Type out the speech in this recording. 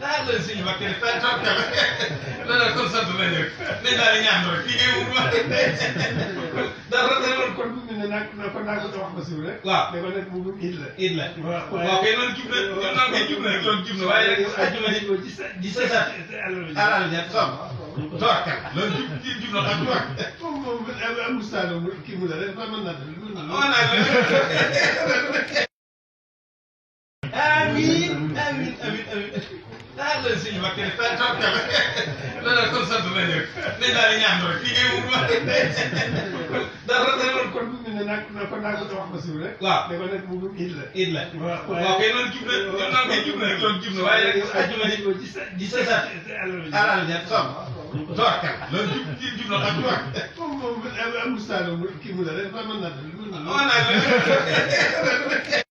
ah loolu suñu mbokk yi dafa toog kala loolu kon sant nañu rek nañ daal di ñaan rek liggéey wu ma dara dara kon bu ñu ne nag kon naa ko wax ma suuf rek. waaw da ko nekk bu id la. id la waaw waaw kay noonu jub na ñoom noonu kay jub na rek loolu jub na waaye rek ajjuma di seesaat alal ja som toog kala loolu jub na xam toog moom am ustaano kii mu la rek mën naa def amiin amiin amiin amiin ah loolu suñu mbokk yi dafa toog kala loolu kon sant nañu rek nañ daal di ñaan rek liggéey wu ma dara dara kon bu ñu ne nag kon naa ko wax ma suuf rek. waaw da ko nekk bu id la. id la waaw kay noonu jub na ñoom noonu kay jub na rek loolu jub na waaye rek ajjuma di seesaat alal ja som toog kala loolu jub na xam toog moom am ustaano kii mu la rek mën naa def mën naa